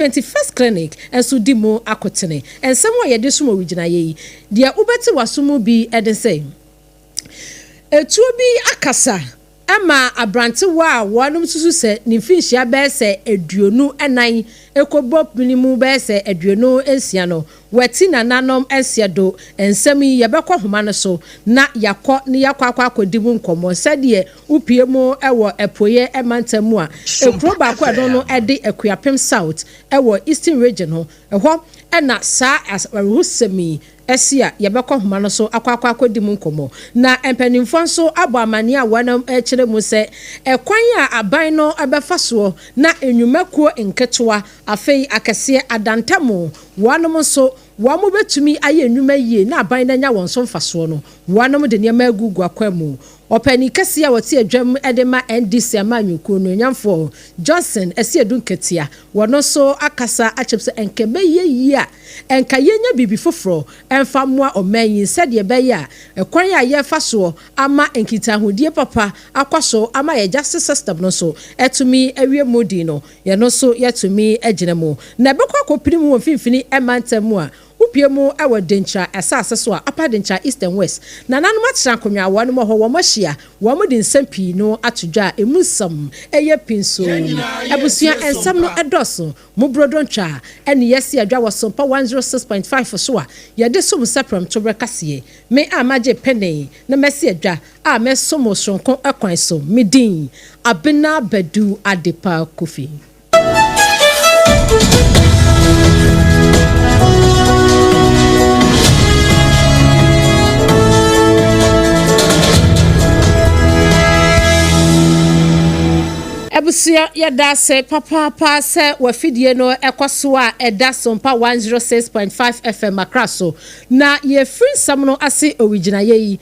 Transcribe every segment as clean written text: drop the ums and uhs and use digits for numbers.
21st Clinic nso di mu akotene. Nsɛm a yɛde som owigyinaeɛ yi, deɛ wobɛte w'aso mu bi de sɛ, etuo bi akasa ma aberantewa a wɔnom susu sɛ ne mfinhyia bɛyɛ sɛ 24 kɔbɔ pini mu bɛyɛ sɛ 26 no, wati nananom nseɛ do. Nsɛm yi, yɛbɛkɔ homa no so na yɛakɔ na yɛakɔ akɔ akɔdi mu nkɔmmɔ. Sɛdeɛ wopue mu wɔ Apueɛ mantam mu a, ekuro baako a ɛno no de Akuapem South wɔ Eastern Region ho, ɛhɔ na saa awerɛhosɛm yi asi a yɛbɛkɔ homa no so akɔ akɔ akɔdi mu nkɔmmɔ. Na mpanimfoɔ nso abɔ amanneɛ a wɔkyerɛ mu sɛ ɛkwan a aban no bɛfa soɔ na nnwumakuo nketewa afei akɛseɛ adantam wɔnom nso wɔn bɛtumi ayɛ nnwuma yie na aban no anya wɔn so mfasoɔ no, wɔnom de nneɛma agugu akwan mu. Ɔpanin kɛseɛ a ɔte adwam de ma NDC amanyɔkuo no, Onyamfoɔ Johnson Asiedu Nketia, wɔno nso akasa akyerɛ mu sɛ ɛnka ɛbɛyɛ yie a ɛnka yɛnya biribi foforɔ mfa mmoa ɔman yi sɛdeɛ ɛbɛyɛ a ɛkwan a yɛrefa soɔ ama nkitahodie papa akɔ so ama yɛ justice system no nso atumi awie mu din no, yɛno nso yɛatumi agyina mu. Na ɛbɛkɔ akɔpini mu wɔ mfimfini mantam mu a wopue mu wɔ Denkyira asase so a, Upper Denkyira East and West nananom atena akonnwa a wɔnom wɔ hɔ, wɔn ahyia, wɔn de nsɛm pii no ato dwa a emu nsɛm yɛ pii nso. Abusua nsɛm no dɔɔso. Mo brodo ntwa ne yɛasi adwa wɔ Sompa 106.5 so a yɛde som sɛ prɛmtoberɛ kaseɛ. Me a magye pene na masi adwa a mɛsom wo soronko kwan so. Me din, Abena Badu Adepa Kofi. Abusua yɛda ase papaapa sɛ w'afidie no ɛkɔ so a ɛda Sompa 106.5 FM Accra so. Na yɛfiri nsɛm no ase owigyinaeɛ yi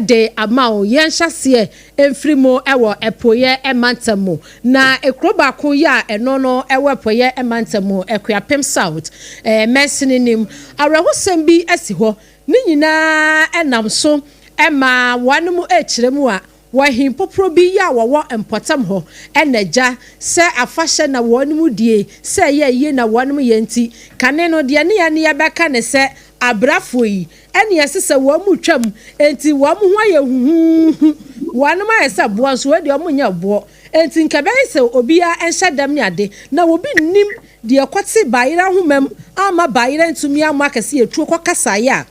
de ama wo. Yɛn nhyɛaseɛ mfiri mu wɔ Apueɛ mantam mu. Na kuro baako yi a ɛno no wɔ Apueɛ mantam mu, Akuapem South mansini no mu, awerɛhosɛm bi asi hɔ. Ne nyinaa nam so ma wɔnom rekyerɛ mu a wɔ ahempoporɔ bi yi a wɔwɔ mpɔtam hɔ na agya sɛ afahyɛ na wɔnom die, sɛ ɛyɛ ayie na wɔnom yɛ nti, kane no deɛ ne yɛne yɛbɛka ne sɛ abrafoɔ yi ɛne ɛse sɛ wɔn mu twam enti wɔn ho ayɛ huhuuhu, wɔnom ayɛ sɛ boɔ nso wei deɛ wɔn nyɛ boɔ enti nka ɛbɛyɛ sɛ obiara nhyɛ dɛm ne ade na obi nnim deɛ ɛkɔte bayerɛ ahoma mu amma bayerɛ antumi ammɔ akɛse yɛ tuo kɔkasaeɛ a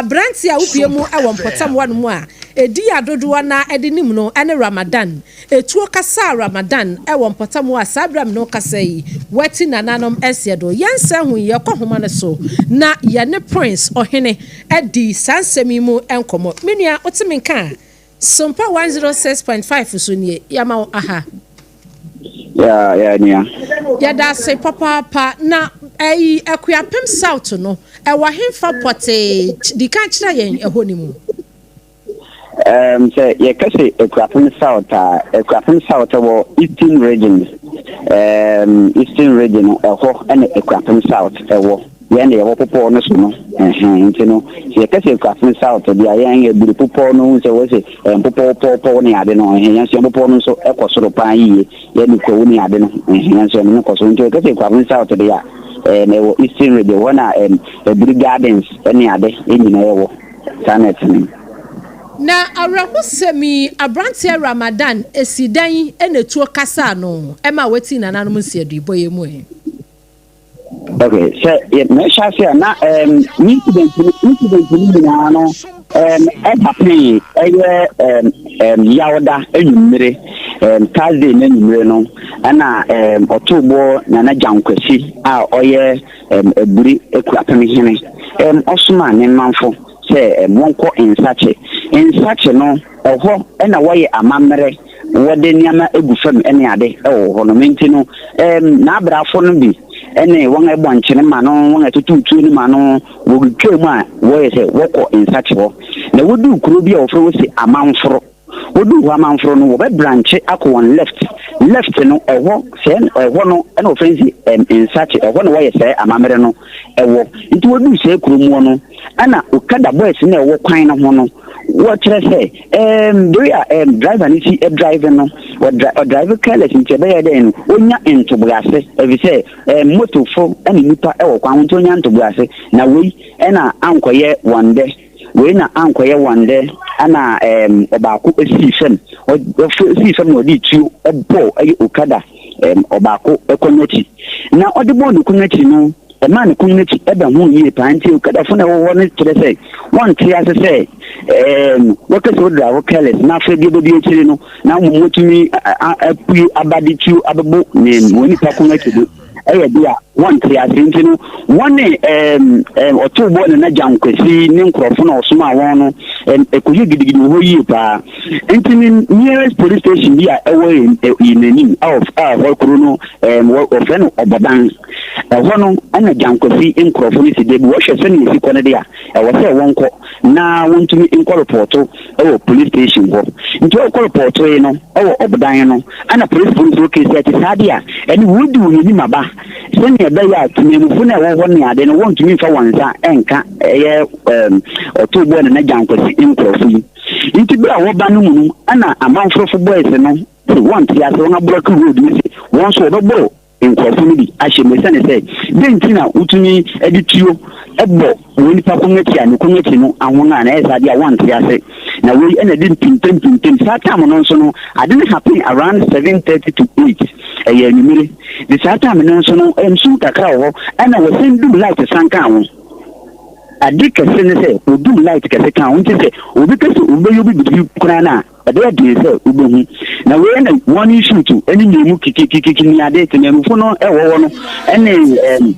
aberanteɛ a wopue mu wɔ mpɔtam hɔnom a ɛdi a dodoɔ no ara de nim no ne Ramadan. Etuo kasaa Ramadan wɔ mpɔtam hɔ a saa berɛ a me ne wo kasa yi wati nananom nseɛ do. Yɛn nsa hu yi yɛkɔ nhoma no so na yɛne Prince Ɔhene adi saa nsɛm yi mu nkɔmmɔ. Me nua wote me nka a? Sompa 106.5 so nie, yɛama wo aha. Yeah, yeah, nua. Yɛda ase papaapa. Na ɛyi Akuapem South no, ɛwɔ henfa pɔtee? Di kan kyerɛ yɛn ɛhɔ no mu. Sɛ yɛka sɛ Akuapem South a, Akuapem South wɔ Eastern Region. Eastern Region no, ɛhɔ na Akuapem South ɛwɔ. Yɛn de yɛwɔ popɔw no so no, ɛhɛn, nti no, sɛ yɛka sɛ Akuapem South deɛ a, yɛn yɛbiri popɔw no, wohu sɛ wɔse mpopɔw pɔwpɔw ne ade no, ɛhɛn, yɛn nso yɛn popɔw no nso ɛkɔ soro paa yiye, yɛn ne kwawu ne ade no, ɛhɛn, yɛn nso yɛn no kɔ soro. Nti yɛka sɛ Akuapem South deɛ a, ɛɛm, ɛwɔ Eastern Region, hɔ na ɛɛm, Abiri Gardens ne ade nyinaa ɛwɔ. Saa na ɛte no. Na awerɛhosɛm yi, aberanteɛ Ramadan si dɛn na etuo kasaa no ma watii nananom nsiaduibɔ yi mu ɛ? Okay, sɛ yɛ mɛhyɛ ase a na incident no incident no nyinaa no ɛhappen ɛyɛ yawda anwummere Thursday no anwummere no ɛna ɔtooboɔ Nana Gyankwasi a ɔyɛ Aburi Akuapem hene ɔsomaa ne manfo sɛ wɔnkɔ Nsakye. Nsakye no ɛhɔ na wɔyɛ amammerɛ wɔde nneɛma gu fam ne ade wɔ hɔ nom. Enti no, n'abrafo no bi ne wɔn a ɛbɔ nkyene ma no, wɔn a ɛtotow tuo no ma no, wɔtwaa mu a wɔyɛ sɛ wɔkɔ nsakye hɔ. Na woduu kurow bi a wɔfrɛ hɔ se Amanforo. Woduu hɔ amanforo no, wɔbɛ branche akɔ wɔn left. Left no, ɛhɔ, sɛɛ, ɛhɔ no ɛna wɔfrɛ no si ɛm, Nsakye, ɛhɔ na wɔyɛ sɛɛ amammerɛ no ɛwɔ. Nti woduu sɛɛ kurom hɔ no, ɛna Okada boys no a ɛwɔ kwan no ho no, wɔkyerɛ sɛ, ɛɛm, the way a ɛɛm, driver no si drive no, ɔdri, ɔdrive careless nti ɛbɛyɛ dɛn no, onya ntoboase, efisɛ ɛɛm, motofo ɛne nnipa ɛwɔ kwan ho nti onya ntoboase, na wei ɛna ankɔyɛ wɔn dɛ. Wei na ankɔyɛ wɔn dɛ ɛna ɛɛm ɔbaako sii fam, ɔsii fam na ɔde tuo bɔɔ ɛyɛ Okada ɛɛm ɔbaako kɔn akyi. Na ɔde bɔɔ ne kɔn akyi no, ɛmaa ne kɔn akyi ɛbɛhoo yie paa nti Okadafo na ɛwɔ hɔ no kyerɛ sɛ wɔnte ase sɛ ɛɛm wɔka sɛ wodra hɔ careless na afei deɛ bɛdi akyire no na mmom wɔtumi apue aba de tuo abɛbɔ ne wɔn nipa kɔn akyi de. Ɛyɛ de a wɔnte ase nti no, wɔne ɛɛm ɛɛm ɔtowbɔ Nana Gyankwasi ne nkurɔfo no a ɔsomaa wɔn no ɛɛm ɛkɔyɛ gidigidi wɔ hɔ yie paa. Nti ne nearest police station bi a ɛwɔ yɛn yɛn anim a ɔf a ɛhɔ kuro no ɛɛm wɔ wɔfrɛ no Ɔbɔdan. Ɛhɔ no ɛna Gyankwasi nkurɔfo no si dabi wɔhwɛ sɛnea ɛsi kɔ no de a ɛwɔ sɛ wɔnkɔ na wɔntumi nkɔ repɔɔto wɔ police station hɔ. Nti ɔkɔ repɔɔtoe no wɔ ɔbodan no, ɛna polisifo no sɛ okay sɛ ɛte saa de a, ɛne wɔdi wɔn anim aba sɛnea ɛbɛyɛ a temamufo no a ɛwɔ hɔ ne ade no wɔntumi mfa wɔn nsa nka ɛyɛ ɛɛm ɔtowbɔɔ Nana Gyankwasi nkurɔfo yi. Nti bere a wɔba no mu no, ɛna amanforofo boys no se wɔnte ase, wɔn ablɔke road no se wɔn nso wɔbɛboro nkurɔfo no bi ahyɛ mu esiane sɛ dɛn nti na wotumi de tuo bɔ wɔn nipa kɔn akyi a ne kɔn akyi no ahon a na ɛyɛ saa de a wɔnte ase na wei ɛna de mpintam saa tam no nso no ade no happen around 7:30 to 8 ɛyɛ anwummere de saa tam no nso no nsu kakra wɔ hɔ ɛna wɔsan dum light san ka ho ade kɛse ne sɛ odum light kɛse ka ho nti sɛ obi kɛse obi bɛyɛ obi biribi koraa no a Ɛbɛyɛ den sɛ wubehu. Na wei na wɔn nsuutu ne nea kikikikiki ne ade temamufo no wɔ hɔ no ne ɛm,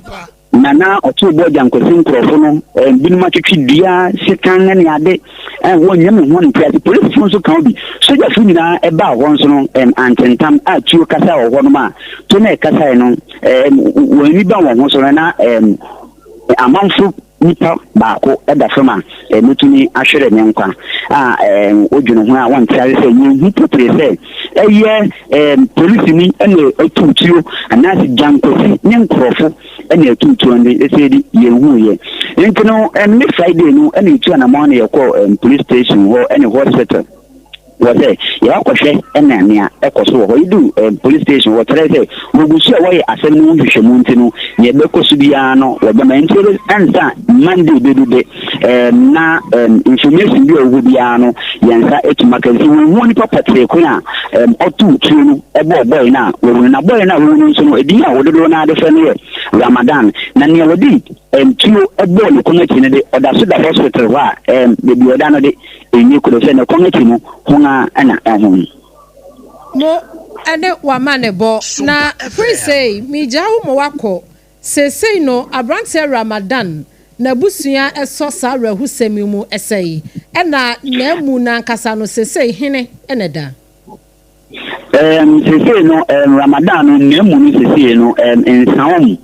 Nana Ɔtowbɔ Gyankwasi nkurɔfo no ɛm, binom atwetwe dua, sekan ne ade ɛm, wɔnyɛ me ho nte ase. Polisifo nso ka ho bi. Sogyafo nyinaa ɛbaa hɔ nso no ɛm, antentam a tuo kasa wɔ hɔ nom a tuo no a ɛkasae no ɛm, wɔn ani ba wɔn ho so no na ɛm, amanfo nipa baako da fam a, ɛbɛtumi ahwere ne nkwa a wodwene ho a wɔnte ase sɛ yɛnhu pɔtee sɛ ɛyɛ polisini na ɛtu tuo anaasɛ gyankwasi ne nkurɔfo na ɛtu tuo no de ɛsɛ di yɛnhu yɛ. Nti no ne Friday no na ɛtu anamɔn na yɛkɔ police station hɔ ne hospital. Wɔ sɛ yɛakɔhwɛ na nea ɛkɔ so wɔ hɔ. Yeduu police station hɔ, kyerɛ sɛ wogu so a wɔyɛ asɛm no ho nhwehwɛmu nti no, nea ɛbɛkɔ so biara no wɔbɛma. Nti ebe ansa Monday bedu de, ɛɛm na ɛɛm information bi a ɛwɔ hɔ biara no yɛn nsa atumi aka. Nti wɔnhu onipa pɔtee ko a ɛɛm ɔtow tuo no bɔɔ bɔe no a wɔahu no. Na bɔe no a wɔahu no nso no, edin a wɔdodow no ara de frɛ no yɛ Ramadan. Na nea wɔde ɛɛm tuo bɔɔ ne kɔn akyi no de, ɔda so da hospital hɔ a ɛɛm baabi a ɔda no de, Enye koro sɛ ne kɔn akyi no hon ara na ɛhon. Mo ne w'amanebɔ. Na Prince ei, megyaa wo ma woakɔ. Seesei no, aberanteɛ Ramadan n'abusua sɔ saa awerɛhosɛm yi mu sɛe, ɛna n'amu no ankasa no seesei hene na ɛda? Ɛɛm, seesei no, ɛɛm, Ramadan no n'amu no seesei no, ɛɛm, Nsaom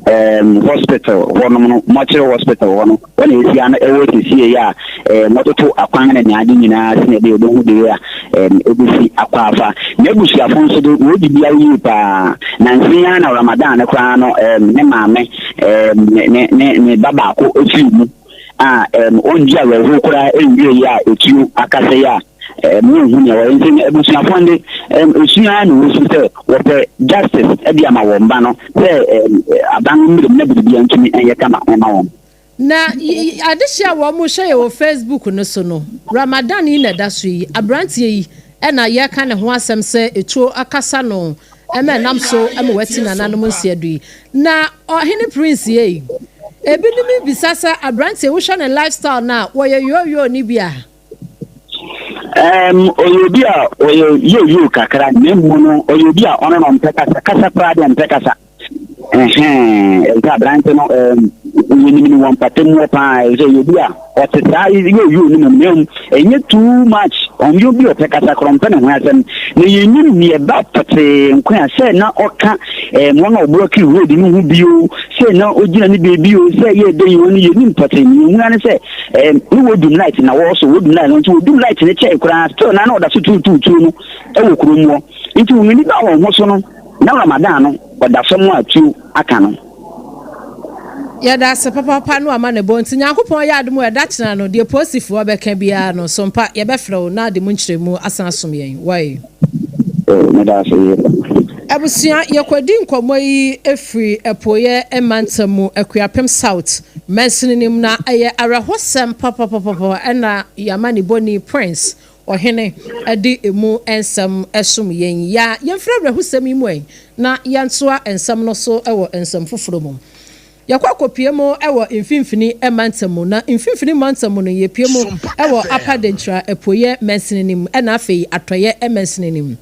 um, hospital hɔnom no, mortuary hospital hɔ no, wɔn na esi ano ɛwɔ siesie yi a um, wɔtoto akwan ne nea ade nyinaa sɛnea ɛbɛyɛ obehu de a um, ebesi akɔ afa. Na abusuafo nso de wɔdi biara yie paa. Na nse ara na Ramadan no koraa no, um, ne maame um, ne ne ne ne ba baako efiri mu a um, ɔngye awerɛhow koraa nwie yi a etuo akasa yi a Munhu nea wɔyɛ nti no, abusuafo no de, esu ara na wosu sɛ wɔpɛ justice de ama wɔn ba no, sɛ aban no mmra mu na biribiara ntumi nyɛ kama mma wɔn. Na adehye a wɔhwɛ yɛ wɔ Facebook no so no, Ramadan yi na ɛda so yi, aberanteɛ yi na yɛreka ne ho asɛm sɛ etuo akasa no ma ɛnam so ma wati nananom nseɛ do yi. Na Ɔhene Prince ei, ebinom rebisa sɛ aberanteɛ wohwɛ ne lifestyle no a, wɔyɛ yooyoo no bi a? Um, ɔyɛ obi a ɔyɛ yooyoo kakra na mmom no ɔyɛ obi a ɔno na ɔmpɛ kasa kasa koraa deɛ ɔmpɛ kasa. Ɛhɛn, ɛsɛ aberante no um, Yɛnim no wɔ mpata mu hɔ paa, sɛ yɛ obi a ɔte saa yɛ oyi onim mu, na mmom ɛnyɛ too much. Ɔnyɛ obi a ɔpɛ kasa korɔ, ɔmpɛ ne ho asɛm, na yɛnim neɛ ɛba pɔtee nko a sɛ na ɔka wɔn a ɔblock road no ho bio, sɛ na ogyina ne beebi o, sɛ yɛ dɛn yi, wɔn yɛnim pɔtee. Ne yɛhu ne sɛ ne wɔdum light na wɔwɔ so wɔdum light no, nti wɔdum light no kyɛe koraa, still na ɔda so tuutuutuo no ɛwɔ kurom hɔ. Nti wɔn ani ba wɔn ho so no, na Ramadan no ɔda fam a tuo aka no. Yɛda ase papapa no ama ne bɔ. Nti Nyankopɔn yɛ adom a, ɛda kyena no deɛ polisifoɔ bɛka biara no so mpa, yɛbɛfrɛ wo na ade mu nkyerɛmu asan asom yɛn wae. Meda ase yie. Abusua, yɛkɔdi nkɔmmɔ yi efiri Apuoyɛ mantam mu, Akuapem South mansini no mu, na ɛyɛ awerɛhosɛm papapapapa ɛna yɛama ne bɔni Prince Ɔhene ɛde emu nsɛm ɛsom yɛn. Ya yɛmfiri awerɛhosɛm yi mu ɛ na yɛntoa nsɛm no so ɛwɔ nsɛm foforɔ mu. Yɛkɔ akɔpie mu ɛwɔ Mfimfini mantam mu, na Mfimfini mantam mu no, yɛpie mu ɛwɔ Upper Denkyira Apuoyɛ mansini no mu, ɛna afei Atɔyɛ mansini no mu.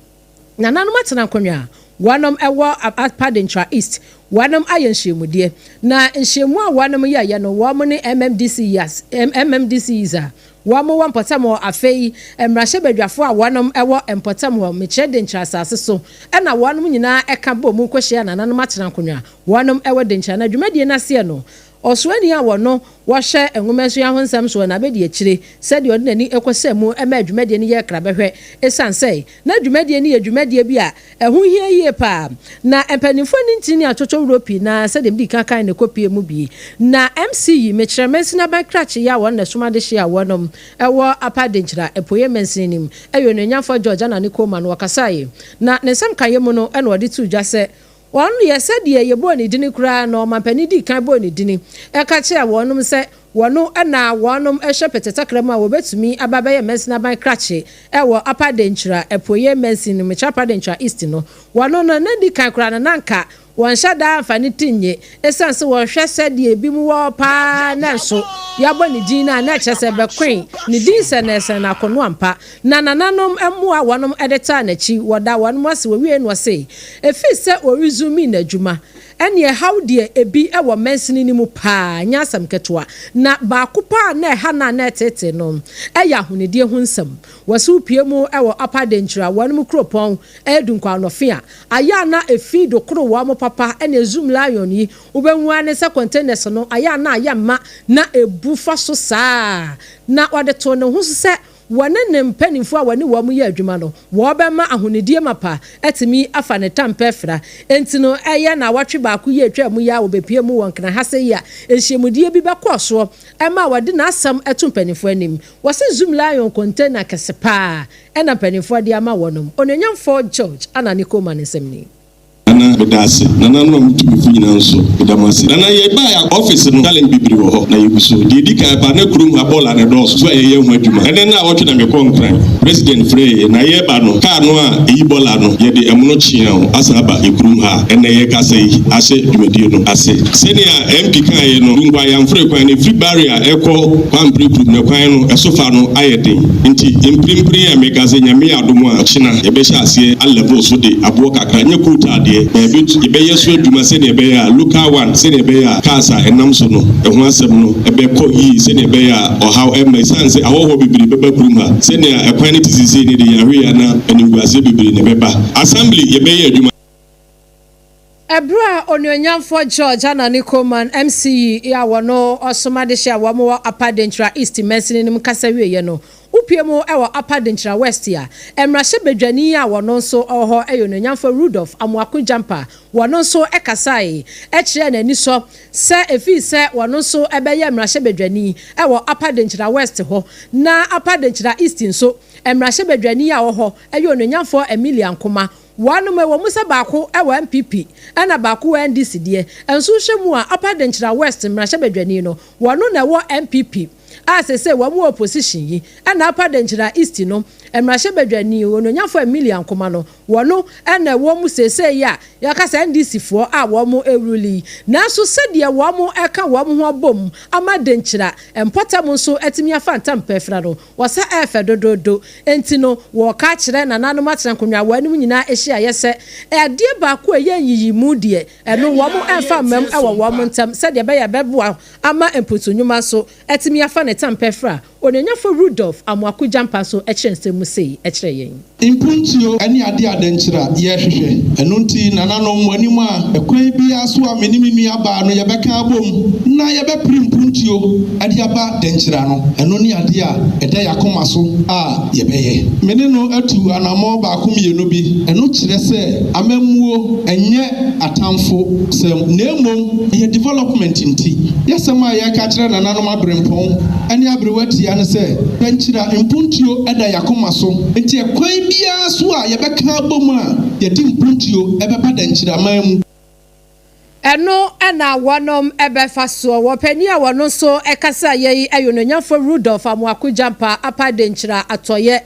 Nananom atena nkonnwa a wɔnom ɛwɔ Upper Denkyira East, wɔnom ayɛ nhyiamudeɛ, na nhyiamu a wɔnom yɛyɛ no, wɔn ne MMDCEs MMDCEs a wɔn wɔ mpɔtam hɔ, afei mmarahyɛbadwafoɔ a wɔnom ɛwɔ mpɔtam hɔ, mekyerɛ Denkyira asase so, ɛna wɔnom nyinaa ɛka bɔ mu kɔhyia nananom atena nkonnwa a wɔnom ɛwɔ Denkyira. Na dwumadie n'aseɛ no, ɔsoani a wɔno wɔhyɛ nwomasua ho nsɛm soɔ na abɛdi akyire sɛdeɛ ɔde n'ani kɔsɛ mu ma dwumadie no yɛ krabɛhwɛ, ɛsiane sɛ na dwumadie no yɛ dwumadie bi a ɛho hia yie paa, na mpanimfoɔ no ntini ne atwotwowuro pii na sɛdeɛ medi kan kan ne kɔpie mu bi. Na MCE, mekyerɛ mansini aban krakye yi a wɔn na soma de hyɛ a wɔnom ɛwɔ Upper Denkyira Apueɛ mansini nim, ɛyɛ Onuonyamfoɔ George Anane Koma no, wɔkasaeɛ na ne nsɛm kaeɛ mu no, ɛna ɔde too dwa sɛ wɔn yɛ sɛdeɛ yɛbɔɔ ne dini koraa na ɔmampanin di kan bɔɔ ne dini ɛka kyerɛ wɔnom sɛ wɔno ɛna wɔnom ɛhyɛ pɛtɛtakra mu a wɔbɛtumi aba bɛyɛ mansini aban krakye ɛwɔ Upper Denkyira Apueɛ mansini no, mekyerɛ Upper Denkyira East no. Wɔno no na di kan koraa no, nanka wɔnhyɛ daa mfa ne ti nye, ɛsiane sɛ wɔhwɛ sɛdeɛ ebi mu wɔ paa, na nso yɛabɔ ne din no a, na ɛkyerɛ sɛ bɛkoe ne din sɛ na ɛsɛn no akɔno ampa. Na nananom mmoa wɔnom de taa n'akyi, wɔda wɔnom ase. Wɔwie no, ɔse ɛfiri sɛ ɔresume n'adwuma ɛne ɛhaw deɛ ebi ɛwɔ mansini no mu paa nyɛ asɛm ketewa, na baako paa na ɛha na na ɛtete no ɛyɛ ahonidie ho nsɛm. Wɔsi pie mu ɛwɔ Upper Denkyira wɔnom kuropɔn ɛyɛ Dunkwa-on-Offin a ayɛ a na efi dokoro wɔn papa ɛna Zoom Lion yi, wobɛhu ne sɛ containers no ayɛ a na ayɛ mma na ebu fa so saa, na wɔde to ne ho so sɛ wɔne ne mpanimfoɔ a wɔne wɔn yɛ adwuma no, wɔbɛma ahonidie mapa atumi afa ne tampɛ fra. Enti no ɛyɛ na wɔtwe baako yi atwa mu yi a wɔbɛpie mu wɔ Nkran ha sɛ yi a nhyiamudie bi bɛkɔɔ soɔ ɛma wɔde n'asɛm ɛto mpanimfoɔ anim. Wɔsi Zoom Lion container kɛse paa ɛna mpanimfoɔ de ama wɔnom. Onuonyamfoɔ George Anane Koma ne nsɛm ni. Nana, meda ase. Nana no a motumi nyinaa nso, meda mo ase. Nana, yɛbaa office no, challenge bebree wɔ hɔ na yɛgu so. Deɛ ɛdi kan pa na kurom ha bɔɔla ne dɔɔso so a yɛyɛ ho adwuma. Ɛnɛ no a wɔtwe na mekɔ Nkran, President frɛ na yɛba no, kaa no a ɛyi bɔɔla no, yɛde ɛmono kyea o asan aba ekurom ha. Ɛnɛ yɛkasa yi ahyɛ dwumadie no ase. Sɛnea MP kaeɛ no, Dunkwa yɛamforo kwan no, ɛfiri barrier ɛkɔ Kwampere kurom na kwan no ɛso fa no ayɛ den, nti mprempren a meka sɛ Nyame yɛ adom a, ɔkyena yɛbɛhyɛ aseɛ alevel so de aboɔ kakra, nyɛ coal tar deɛ, na yɛbɛyɛ so adwuma sɛnea ɛbɛyɛ a local one, sɛnea ɛbɛyɛ a cars a ɛnam so no ɛho asɛm no ɛbɛkɔ yie, sɛnea ɛbɛyɛ a ɔhaw ɛmma, ɛsiane sɛ ahɔhoɔ bebree bɛba kurom ha. Sɛnea ɛkwan no te sisei ne de, yɛahwɛ yɛ na animguaseɛ bebree na ɛbɛba. Assembly, yɛbɛyɛ adwuma. Ɛberɛ a Onuonyamfoɔ George Anane Coleman, MCE a wɔno ɔsoma de hyɛ a wɔn wɔ Upper Denkyira East mansini no mu kasa wieɛ no, wopie mu ɛwɔ Upper Denkyira West a mmarahyɛbadwani a wɔno nso ɔwɔ hɔ ɛyɛ Onuonyamfoɔ Rudolph Amoako Jampa. Wɔno nso ɛkasae ɛkyerɛ n'ani sɔ sɛ efii sɛ wɔno nso ɛbɛyɛ mmarahyɛbadwani ɛwɔ Upper Denkyira West hɔ. Na Upper Denkyira East nso, mmarahyɛbadwani a wɔ hɔ ɛyɛ Onuonyamfoɔ Emilia Nkoma. Wɔnom ɛwɔ mu sɛ baako ɛwɔ NPP ɛna baako wɔ NDC deɛ, nso hwɛ mu a Upper Denkyira West mmarahyɛbadwani no, wɔno na ɛwɔ NPP a sese wɔn wɔ opposition yi, ɛna Upper Denkyira East no. Mmarahyɛbadwani Onuonyamfoɔ Emilia Nkomah no, wɔno na ɛwɔ mu seesei yi a yɛka sɛ NDC foɔ a wɔn rule yi. Nanso sɛdeɛ wɔn reka wɔn ho abom ama Denkyira mpɔtam nso atumi afa ntampɛ afira no, wɔsa ɛɛfɛ dodoodo. Enti no wɔreka akyerɛ nananom atena nkonnwa wɔn nyinaa hyiaeɛ sɛ adeɛ baako a ɛyɛ nyiyimu deɛ, ɛno wɔn mfa mmam wɔ wɔn ntam sɛdeɛ ɛbɛyɛ a ɛbɛboa ama mputu nnwuma nso atumi afa ne tampɛ fra. Onuonyamfo Rudolf Amoako Gyampa nso kyerɛ nsɛm mu sei kyerɛ yɛn. Mpuntuo ne adeɛ a dɛnkyerɛ a yɛrehwehwɛ. Ɛno nti, nananom, mo anim a ɛkwan biara so a me ne me nuabaa no yɛbɛka abom na yɛbɛpere mpuntuo de aba dɛnkyerɛ ano. Ɛno ne adeɛ a ɛda yɛn akoma so a yɛbɛyɛ. Me ne no atu anammɔn baako mmienu bi. Ɛno kyerɛ sɛ amammuo nyɛ atamfo sɛm na mmom ɛyɛ development nti. Y'asɛm a yɛreka akyerɛ nananom aberempɔn ne aberewa tia ne sɛ, Pɛnkyira mpuntuo da y'akoma so, nti ɛkwan biara so a yɛbɛka abom a yɛde mpuntuo bɛba Dɛnkyiraman mu. Ɛno na wɔnom bɛfa soɔ. Wɔ panin a wɔno nso kasaeɛ yi yɛ Onuonyamfoɔ Rudolph Amoako Gyampa Apa Denkyira Atɔeɛ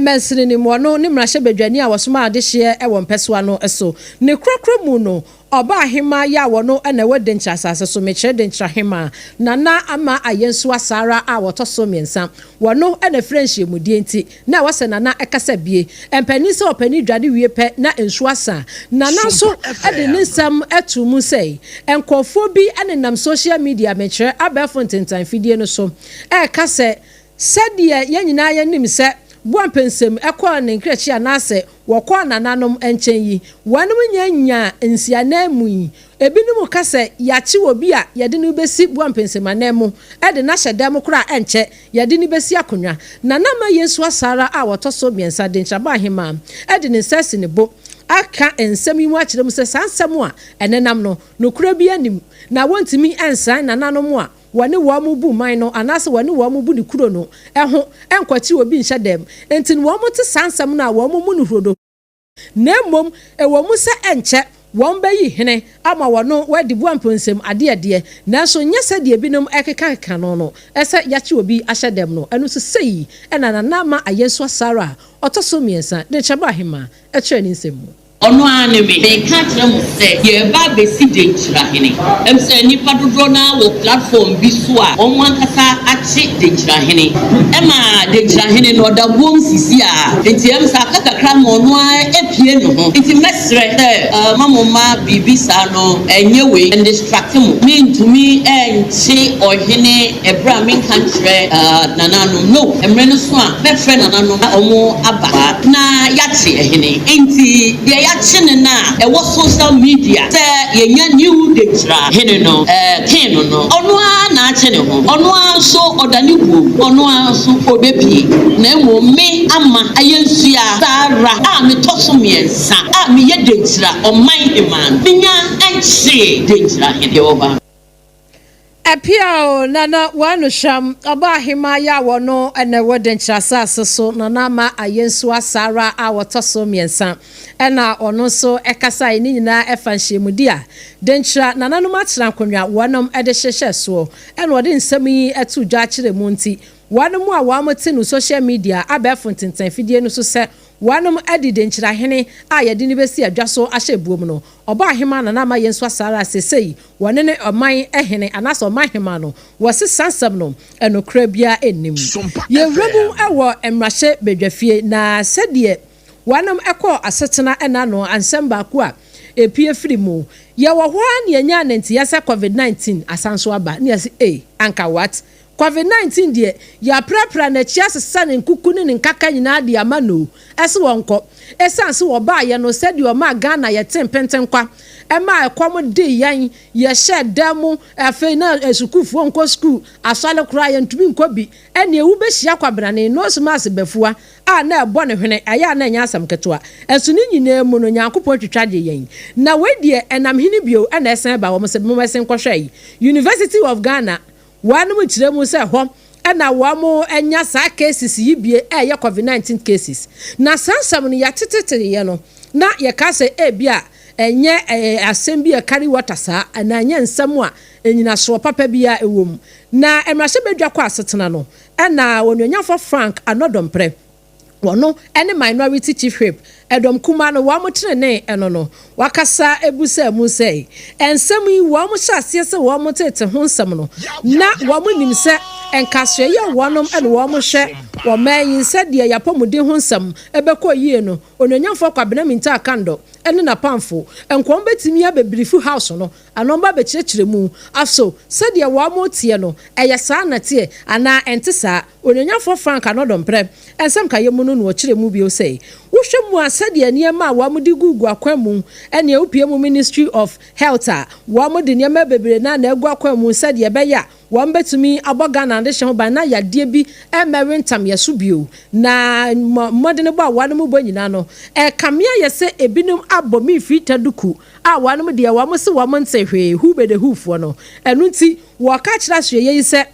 mansini no mu. Ɔno ne mmarahyɛbadwani a wɔsomaa adehyeɛ wɔ mpɛsoa no so. Ne korakora mu no, Ɔbaa hemaa yi a wɔno na ɛwɔ Denkyira asase so, mekyerɛ Denkyira hemaa, Nana Ama Ayensuwa Saara a wɔtɔ so mmiɛnsa. Wɔno na ɛfrɛ nhyiamudie nti na ɛwɔ sɛ Nana kasa bie. Mpanin sɛ ɔpanin dware wie pɛ na nsuo asa. Nana nso de ne nsɛm too mu sɛ, nkorɔfoɔ bi nenam social media, mekyerɛ abɛɛfo ntentan fidie no so, ɛreka sɛ sɛdeɛ yɛn nyinaa yɛnim sɛ Boampensem kɔɔ ne nkrɛkyi anaasɛ wɔkɔɔ nananom nkyɛn yi, wɔnom nya nyaa nsiananmu yi. Ebinom ka sɛ yɛakye obi a yɛde no rebesi Boampensem ananmu de no ahyɛ dan mu koraa a ɛnkyɛ yɛde no besi akonnwa. Nana Mayensua Sarah a ɔtɔ so mmiɛnsa, Denkyiraba Ahemaa, de ne nsa asi ne bo aka nsɛm yi mu akyerɛ mu sɛ saa nsɛm a ɛnenam no, nokorɛ biara nnim na wɔntumi nsan nananom a wɔne wɔn bu man no anaasɛ wɔne wɔn bu ne kuro no ho nkwati obi nhyɛ dɛm. Enti no wɔte saa nsɛm no a wɔmmu no hurodo. Na mmom ɛwɔ mu sɛ ɛnkyɛ wɔbɛyi hene ama wɔno wɔadi Boamponsem adeɛ deɛ, nanso nyɛ sɛdeɛ ebinom rekekakeka no no sɛ yɛakye obi ahyɛ dɛm no. Ɛno nso sei na Nana Ama Ayensuah Sarah a ɔtɔ so mmiɛnsa, Denkyɛbɔ Ahemaa, kyerɛɛ ne nsɛm mu. Ɔno ara ne me. Mereka akyerɛ mo sɛ, yɛreba abɛsi Denkyirahene. Ɛm sɛ nnipa dodoɔ no ara wɔ platform bi so a wɔn ankasa akye Denkyirahene. Ɛma Denkyirahene no, ɔda buom sisi a. Nti ɛm sɛ aka kakra ma ɔno ara apue ne ho. Nti mɛsrɛ sɛ mma mo mma biribi saa no ɛnyɛ wei ɛndistracte mo. Mentumi nkye ɔhene ɛberɛ a menka nkyerɛ nananom. No, mmerɛ no so a, mɛfrɛ nananom na wɔn aba na yɛakye ɛhene. Enti deɛ yɛakye no no a ɛwɔ social media sɛ yɛnya new Denkyira hene no, king no no, ɔno ara na akye ne ho, ɔno ara nso ɔda ne buom, ɔno ara nso ɔbɛpue. Na mmom me ama ayɛ nsua saa ara a metɔ so mmiɛnsa a meyɛ Denkyira ɔman hemaa no, menya nkyee Denkyira hene. Deɛ ɔba no. Apia o, Nana Wanuhwam, Ɔbaahemaa yi a wɔno na ɛwɔ Denkyira asase so, Nana Ama Ayensuwa Sarah a wɔtɔ so mmiɛnsa ɛna ɔno nso ɛkasae, ne nyinaa ɛfa nhyiamudi a Denkyira nananom atena nkonwa wɔnom de hyehyɛ soɔ ɛna ɔde nsɛm yi too dwa kyerɛ mu nti wɔnom a wɔn te no social media abɛɛfo ntentan fidie no so sɛ wɔnom adi Denkyira hene a yɛde no bɛsi adwa so ahyɛ buom no Ɔbaahemaa Nana Ama Yensuwa Sarah seesei Wɔne ne ɔman hene anaasɛ ɔman hemmaa no, wɔse saa nsɛm no, nokorɛ biara nnim. Yɛwura mu wɔ mmarahyɛ badwafie, na sɛdeɛ wɔnom kɔɔ asetena nna no, nsɛm baako a ɛpue firi mu, yɛwɔ hɔ ara na yɛnyaa ne nteɛ sɛ covid 19 asan nso aba, na yɛse ei, anka what? Covid 19 deɛ, yɛaprapra n'akyi asesa ne nkuku ne ne nkaka nyinaa de ama no o, ɛse wɔnkɔ. Ɛsiane se wɔbaeɛ no, sɛdeɛ ɔmaa Ghana yɛtee mpentenkwa, ɛmaa ɛkɔm dee yɛn, yɛhyɛɛ dan mu, afei na asukuufoɔ nkɔ sukuu, asɔre koraa yɛntumi nkɔ bi, ɛnneɛ wobɛhyia kwabenane, nose mask bafua a na ɛbɔ ne hwene, ɛyɛ a na ɛnyɛ asɛm ketewa. Ɛnso ne nyinaa mu no, Nyankopɔn twitwa gyee yɛn. Na wei deɛ, ɛnam hene bio na ɛsan ba, wɔn se mommɛsen nkɔhwɛ yi, University of Ghana, Wɔnom kyerɛ mu sɛ hɔ na wɔn anya saa cases yi bie ɛyɛ covid 19 cases. Na saa nsɛm no yɛteteteeɛ no na yɛka sɛ ebia ɛnyɛ asɛm bi a carry water saa anaa ɛnyɛ nsɛm a nnyinasoɔ papa biara ɛwɔ mu. Na mmarahyɛbadwa kɔ asetena no ɛna Onuonyamfoɔ Frank Anɔdɔmprɛ. Wɔno ne Minority Chief Whip, ɛdɔm kumaa no wɔn trenee ɛno no, wakasa abusaa mu sɛ, nsɛm yi wɔn hyɛ aseɛ sɛ wɔn tete ho nsɛm no, na wɔn nim sɛ nkasoɛyɛ wɔnom ne wɔn hwɛ wɔn man yi sɛdeɛ yɛapɔmuden ho nsɛm ɛbɛkɔ yie no, Onuonyamfoɔ Kwabena Mintah Akandoh ne n'apamfo nka wɔn bɛtumi abɛbrief House no anaa wɔn ba abɛkyerɛkyerɛ mu aso sɛdeɛ wɔn teɛ no ɛyɛ saa na teɛ anaa ɛnte saa. Onuonyamfoɔ Frank Annoh-Dompreh nsɛm kaeɛ mu no na ɔkyerɛ mu bio sɛ, wohwɛ mu a, sɛdeɛ nneɛma a wɔn de gugu akwan mu ɛne wopie mu Ministry of Health a wɔn de nneɛma bebree na agu akwan mu sɛdeɛ ɛbɛyɛ a wɔn bɛtumi abɔ Ghana adehyɛ ho ban na yadeɛ bi ɛmɛwe ntam yɛ so bio na mmɔden bɔ a wɔn mu bɔ nyinaa no, ɛkame ayɛ sɛ ebinom abɔ mi firi taduku a wɔn deɛ wɔn se wɔn nte hwee hu bɛde hufoɔ no. Ɛno nti wɔka kyerɛ asoɛyɛ yi sɛ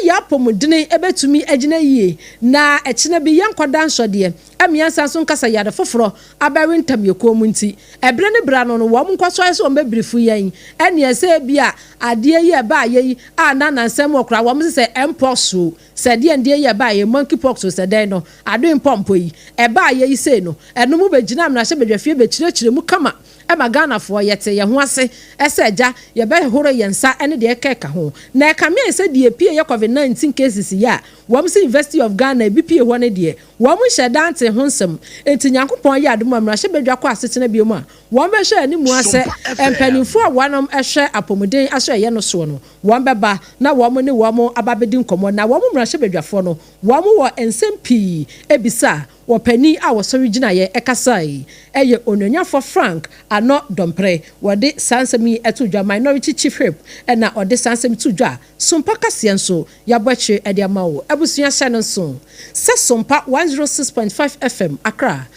yɛ apɔmudene ɛbɛtumi agyina yie na ɛkyena bi yɛn nkɔda nsɔdeɛ ɛmiɛnsa nso nkasa yade foforɔ abɛwe ntam yɛ kɔn mu. Nti ɛbrɛ ne bra no, wɔn nkɔ so ayɛ sɛ wɔn bɛbrief yɛn ɛneɛ sɛ bi a adeɛ yi ɛbaa yɛ yi a na nansɛm wɔ koraa wɔn sɛ mpox o, sɛ deɛ ndeɛ yi ɛbaa yɛ monkey pox o, sɛ dɛn no ade mpɔmpɔ yi ɛbaa yɛ yi sei no, ɛno mu bɛgyina mmarahyɛ badwafie bɛkyerɛkyerɛ mu kama ɛma Ghanafoɔ yɛte yɛn ho ase ɛsɛ agya yɛbɛhoro yɛn nsa ɛne deɛ ɛka ɛka ho. Na ɛkame ayɛ sɛ deɛ pie yɛ COVID-19 cases yi a wɔn sɛ University of Ghana ebi pie hɔ no deɛ, wɔn hyɛ dante ho nsɛm. Nti Nyankopɔn yɛ adom a mmarahyɛ badwa kɔ asetena bio mu a, wɔn bɛhwɛ anim asɛ mpanimfoɔ a wɔnom ɛhwɛ apɔmuden aso ɛyɛ no soɔ no, wɔn bɛba na wɔn ne wɔn aba bɛdi nkɔmmɔ. Na wɔn mmarahyɛ badwafoɔ no, wɔn wɔ nsɛm pii ebisa wɔpanin a wɔsɔre gyinaeɛ ɛkasa yi ɛyɛ Onuonyafo Frank Annoh-Dompreh. Wɔde saa nsɛm yi ɛto dwa, Minority Chief Whip ɛna ɔde saa nsɛm to dwa. Sompa kaseɛ nso yɛabɔ akyire ɛde ama wo. Abusua, hyɛ no nso sɛ Sompa 106.5 FM Accra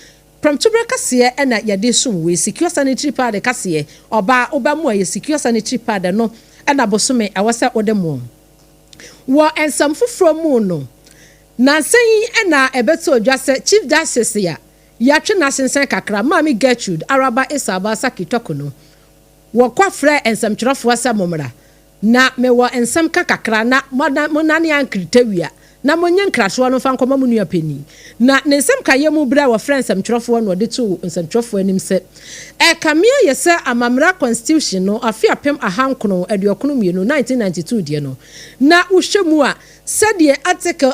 prɔmtoberɛ kaseɛ ɛna yɛde som wei. Secure Sanitary Pad kaseɛ, ɔbaa woba mu a yɛ Secure Sanitary Pad no ɛna bosome ɛwɔ sɛ wode mo wɔ nsɛm foforɔ mu no. Nansa yi ɛna ɛbɛto odwa sɛ Chief Justice a yɛatwe n'asensɛn kakra, Maame Gertrude Araba Esaaba Sackey Torkornoo, wɔkɔ frɛ nsɛmtwerɛfoɔ sɛ mommra na mewɔ nsɛm ka kakra na monane ankritawia na monyɛ nkratoɔ no mfa nkɔma mo nua panin. Na ne nsɛm kayɛ mu berɛ a wɔfrɛ nsɛmtwerɛfoɔ no, ɔde too nsɛmtwerɛfoɔ anim sɛ ɛkame ayɛ sɛ amammerɛ constitution no afe 1992, 1992 deɛ no, na wohwɛ mu a, sɛdeɛ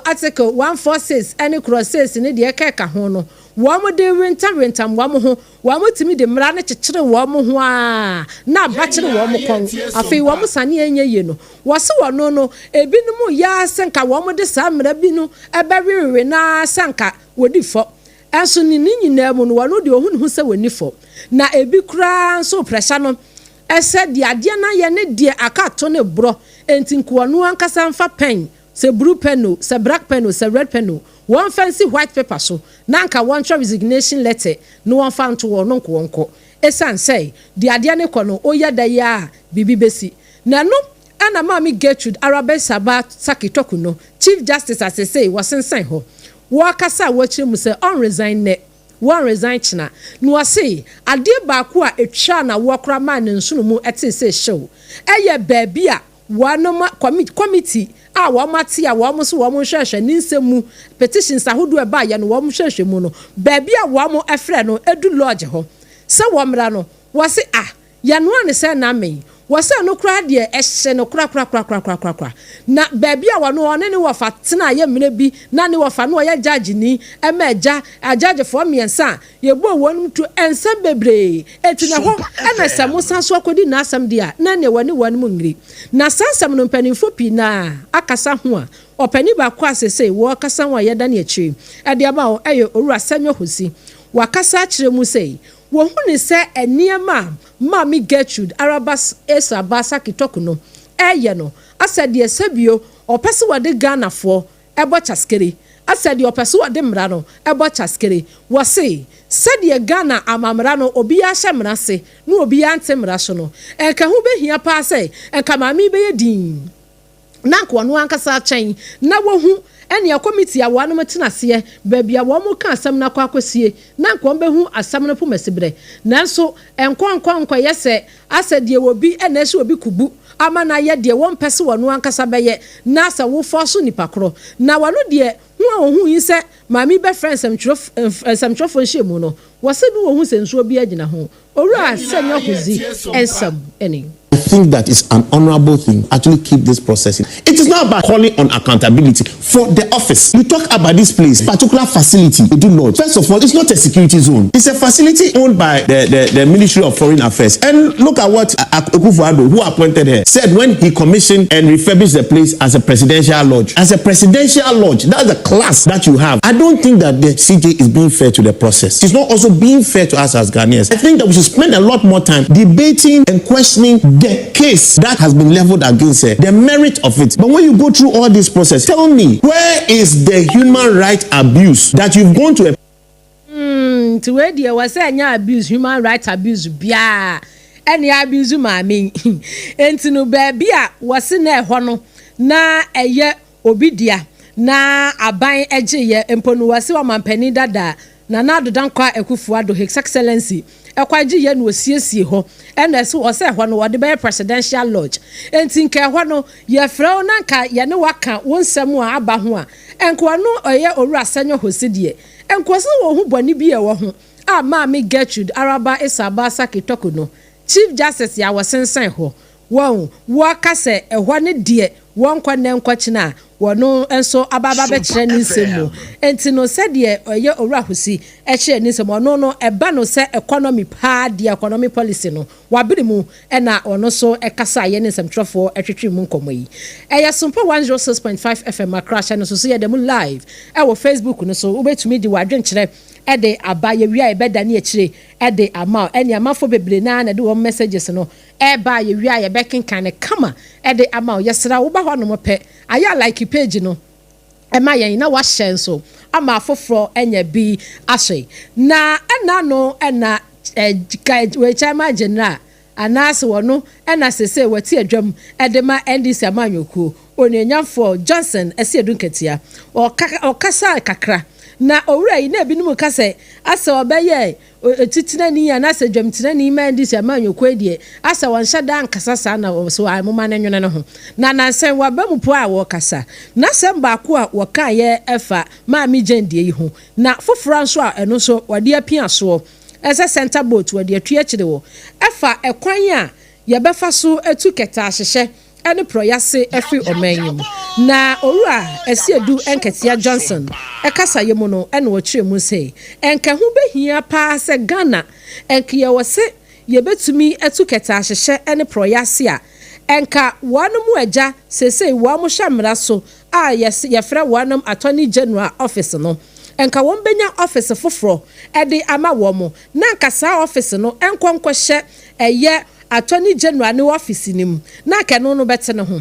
article 146 ɛne clause 6 ne deɛ ɛka ɛka ho no, wɔn de wentam wɔn ho, wɔn tumi de mmara no kyekyere wɔn ho a na abakyere wɔn kɔn. Afei wɔn sane ɛnyɛ yie no, wɔsi wɔn no ebinom yɛ sɛ nka wɔn de saa mmara bi no ɛbɛwewewe na sɛ nka wɔdi fɔ. Ɛnso ne nyinaa mu no, wɔn deɛ ohun ho sɛ wɔni fɔ na ebi koraa nso pressure no ɛsɛ deɛ adeɛ no ayɛ ne deɛ aka ato ne borɔ. Nti nkoɔno ankasa mfa pen, sɛ blue pen o, sɛ black pen o, sɛ red pen o, wɔn fa nsi white paper so na nka wɔntwerɛ resignation letter na wɔn fa nto wɔn no nko wɔn kɔ, esan sɛ deɛ adeɛ ne kɔ no oyɛ da yi a biribi besi. Na no ɛna Maame Gertrude Araba Esaaba Sackey Torkornoo, Chief Justice asese wɔsensɛn hɔ, wɔakasa a wɔakyerɛ mu sɛ ɔnresign nɛ, wɔn resign kyena. Na wɔse adeɛ baako a etwa na wɔkora maa ne nsono mu ɛte sɛ hyew ɛyɛ baabi a wɔnom committee a wɔn ate a wɔn nso wɔn nhwɛhwɛ ne nsɛm mu, petitions ahodoɔ ɛbaayɛ no, wɔn hwɛhwɛ mu no, baabi a wɔn ɛfrɛ no edu lodge hɔ sɛ wɔn mmra no, wɔse ah, yɛnoa ne sɛ name wɔsɛ no koraa deɛ ɛhyɛ no korakorakorakorakorakora. Na baabi a wɔno ɔne ne wɔfa tena ayɛ mmerɛ bi na ne wɔfa no ɔyɛ judge ni ɛma agya agyagyefoɔ mmiɛnsa a yɛbɔ wɔn to nsɛm bebree eti na hɔ ɛna sɛ mo san so akɔdi n'asɛm deɛ a, na nea wɔne wɔn mu ngiri. Na saa nsɛm no, mpanimfoɔ pii naa akasa ho a ɔpanin baako a sese wɔrekasa ho a yɛda ne akyire ɛde ama wɔn ɛyɛ Owura Senyo Hosi. Wakasa akyerɛ mu sɛ wɔhu ne sɛ nneɛma a Maame Gertrude Araba Esaaba Sackey Torkornoo ɛyɛ no, asɛ deɛ sɛbio ɔpɛ sɛ wɔde Ghanafoɔ ɛbɔ kyaskere, asɛ deɛ ɔpɛ sɛ wɔde mmara no ɛbɔ kyaskere. Wɔse sɛdeɛ Ghana amammara no obiara hyɛ mmara se na obiara nte mmara so no, ɛnka ho bɛhia paa sɛ ɛnka maame yi bɛyɛ din na nka ɔno ankasa akyɛn na wɔhu ɛnea committee a wɔanom tena aseɛ baabi a wɔn ka asɛm no akɔ akɔsie na nka wɔn bɛhu asɛm no poma siberɛ. Nanso nkɔ nkɔ nkɔyɛ sɛ asɛ deɛ obi ɛna ɛhyɛ obi kubu. ama no ayɛ deɛ wɔmpɛ sɛ wɔno ankasa bɛyɛ na sɛ wofɔ so nipa korɔ na wɔno deɛ ho a wɔhu yi sɛ maame yi bɛfrɛ nsɛmtwerɛfoɔ nhyiamu no, wɔse no wɔhu sɛ nsuo bi agyina ho. Owura Senyo Hodzi nsɛm ni. I think that it's an honorable thing actually keep this process. It is not about calling on accountability for the office. You talk about this place, particular facility, Edu Lodge. First of all, it's not a security zone. It's a facility owned by the Ministry of Foreign Affairs. And look at what Akufo-Addo, who appointed her, said when he commissioned and refurbished the place as a presidential lodge. As a presidential lodge, that's the class that you have. I don't think that the CJ is being fair to the process. It's not also being fair to us as Ghanaians. I think that we should spend a lot more time debating and questioning the case that has been leveled against her, the merit of it. But when you go through all this process, tell me, where is the human right abuse that you've gone to a Nti wei deɛ, wɔ sɛ ɛnyɛ abuse, human right abuse biaa ɛne abuse maame. Nti no, baabi a wɔsi na ɛhɔ no na ɛyɛ obi dea na aban gye yɛ mpo no, wɔsi ɔmampanin dada Nana Addo Dankwa Akufo Addo, His Excellency, ɛkwan gye yɛ no, osiesie hɔ ɛna ɛso ɔsɛ ɛhɔ no wɔde bɛyɛ presidential lodge. Nti nka ɛhɔ no yɛfrɛ wo na nka yɛne waka wo nsɛm a aba ho a, nkoa no ɔyɛ Owura Senyo Hosi deɛ, nkoa sɛ wɔn ho bɔne bi ɛwɔ ho a Maame Gertrude Araba Esaaba Sackey Torkornoo, Chief Justice yɛ a wɔsensɛn hɔ, wɔn wɔka sɛ ɛhɔ ne deɛ wɔnkɔ nnɛ nkɔkyena a wɔno nso aba aba bɛkyerɛ ne nsɛm mu. Nti no, sɛdeɛ ɔyɛ Owura Ahosi ɛkyerɛ ne nsɛm, ɔno no ɛba no sɛ economy paa deɛ, economy policy no wabere mu, ɛna ɔno nso ɛkasa a yɛ ne nsɛmtwerɛfoɔ ɛtwitwi mu nkɔmɔ yi. Ɛyɛ Sompa 106.5 FM Accra. Hyɛ no so so yɛ dɛm live ɛwɔ Facebook no so. Wobɛtumi de w'adwenkyerɛ ɛde aba. Yɛwie a, yɛbɛda ne akyire ɛde ama ɛne amanfoɔ bebree naa na ɛde wɔn messages no ɛɛba. Yɛwie a, yɛbɛkenkan ne kama ɛde ama wo. Yɛsrɛ woba hɔ nom pɛ, ayɛ like page no ɛma yɛn na wahyɛ nso ama afoforɔ anya bi ahyɛ. Na ɛna no ɛna ɛɛ wɔ Chairman General anaasɛ wɔno ɛna sese wɔte adwam ɛde ma NDC amanyɔkuo, Onuonyamfoɔ Johnson Asiedu Nketia, ɔkasa kakra na owura yi na ebinom ka sɛ asɛ ɔbɛyɛ titenani anaasɛ dwamtenani ma NDC amanyɔkuo yi deɛ, asɛ wɔnhyɛ da nkasa saa na so amoma no nwene no ho. Na nansɛn waba mu po a wɔkasa, n'asɛm baako a wɔkaeɛ ɛfa Maame Jane deɛ yi ho, na foforɔ nso a ɛno nso wɔde apia soɔ ɛsɛ center boat wɔde atu akyire wɔ ɛfa ɛkwan a yɛbɛfa so atu kɛtɛ ahyehyɛ ɛne porɔyase ɛfiri ɔman yi mu. Na Owura Asiedu Nketia Johnson ɛkasa yɛ mu no, ɛna wɔkyerɛ mu sɛ ɛnka ho bɛhia paa sɛ Ghana ɛnka yɛwɔ sɛ yɛbɛtumi atu kɛtɛ ahyehyɛ ɛne porɔyase a, ɛnka wɔn mu agya seesei wɔn hyɛ mmara so a yɛfrɛ wɔn Attorney General office no, nka wɔn bɛnya office foforɔ ɛde ama wɔn mo, na nka saa office no nkɔ nkɔhyɛ ɛyɛ Attorney General ne office ne mu, na nka ɛno no bɛte ne ho.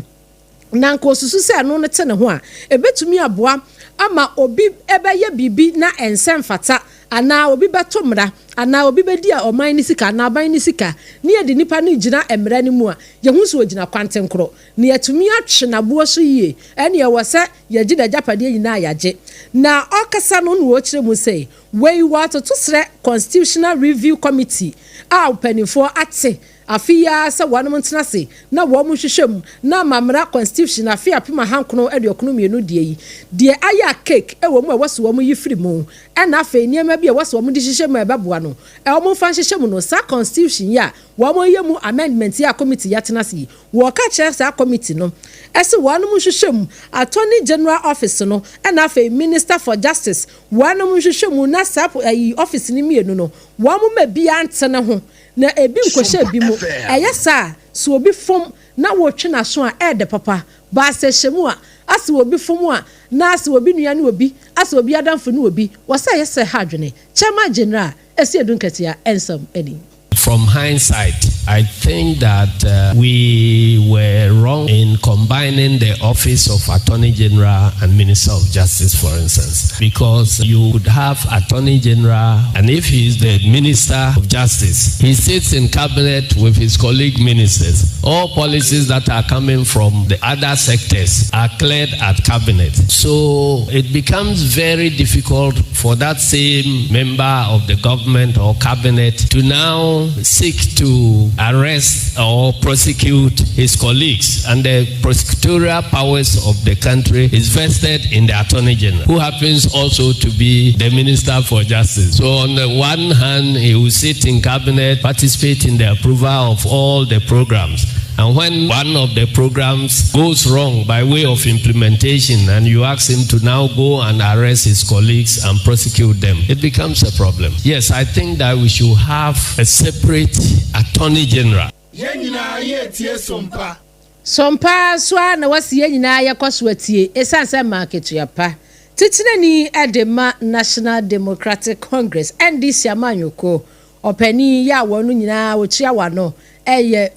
Na nka osusu sɛ ɛno no te ne ho a, ebetumi aboa ama obi ɛbɛyɛ biribi na ɛnsɛ mfata, anaa obi bɛto mmara, anaa obi bɛdi a ɔman ne sika anaa aban ne sika, ne yɛde nipa no gyina mmara no mu a, yɛho nso ogyina kwantenkorɔ na yɛtumi atwe n'aboɔ so yie. Ɛne ɛwɔ sɛ yɛgye n'agyapadeɛ nyinaa yɛagye. Na ɔkasa no na wɔkyerɛ mu sɛ wei wɔatoto srɛ Constitutional Review Committee a mpanimfoɔ ate afe yi ara sɛ wɔn ntena ase na wɔn hwehwɛ mu na amamra constitution afe 1992 deɛ yi deɛ ayɛ a cake ɛwɔ mu a ɛwɔ so wɔn yi firi mu, ɛna afei nneɛma bi a ɛwɔ so wɔn de hyehyɛ mu a ɛbɛboa no, ɛwɔn mfa nhyehyɛ mu no. Saa constitution yi a wɔn yɛ mu amendment yi a committee yi atena ase yi, wɔka kyerɛ saa committee no ɛsɛ wɔn nhwehwɛ mu, Attorney General office no ɛna afei Minister for Justice, wɔn nhwehwɛ mu na saa ɛyi office no mmienu no, wɔn ma bi ante ne ho na ebi nkɔhyɛ ebi mu. Ɛyɛ saa so obi fom na wɔtwe n'aso a ɛɛdɛ papa baasa hyɛ mu a, asɛ obi fom a, na asɛ obi nua ne obi, asɛ obi adamfo ne obi, wɔsɛ ɛyɛ sɛ ha adwene. Chairman General Asiedu Nketia ɛnsɛm ɛni. From hindsight, I think that we were wrong in combining the office of Attorney General and Minister of Justice, for instance, because you could have Attorney General, and if he is the Minister of Justice, he sits in cabinet with his colleague ministers. All policies that are coming from the other sectors are cleared at cabinet. So it becomes very difficult for that same member of the government or cabinet to now seek to arrest or prosecute his colleagues. And the prosecutorial powers of the country is vested in the Attorney General, who happens also to be the Minister for Justice. So on the one hand, he will sit in cabinet, participate in the approval of all the programs. And when one of the programs goes wrong by way of implementation and you ask him to now go and arrest his colleagues and prosecute them, it becomes a problem. Yes, I think that we should have a separate attorney general. Yɛn nyinaa yɛretie Sompa. Sompa so ara na wɔse yɛn nyinaa yɛkɔ so atie esiane sɛ ɛma akatua pa. Titenani de ma National Democratic Congress, NDC, amanyɔkuo ɔpanin yi a wɔn nyinaa wɔtua wɔn ano yɛ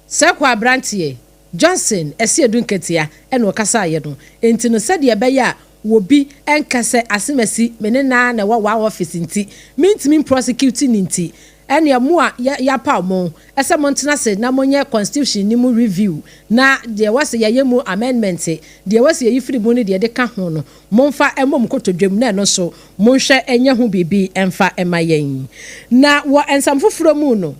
Sɛko aberanteɛ, Johnson Asiedu Nketia na ɔkasaeɛ no. Enti no sɛdeɛ ɛbɛyɛ a wɔbi nka sɛ asemasi me ne no ara na ɛwɔ one office nti mentumi mprosecute no nti, ɛneɛ mo a yɛapaw mo sɛ montena ase na monyɛ constitution no mu review na deɛ ɛwɔ sɛ yɛyɛ mu amendment, deɛ ɛwɔ sɛ yɛyi firi mu ne deɛ yɛde ka ho no momfa mmɔ mo kotodwam na ɛno nso monhwɛ nyɛ ho biribi mfa mma yɛn. Na wɔ nsɛm foforɔ mu no,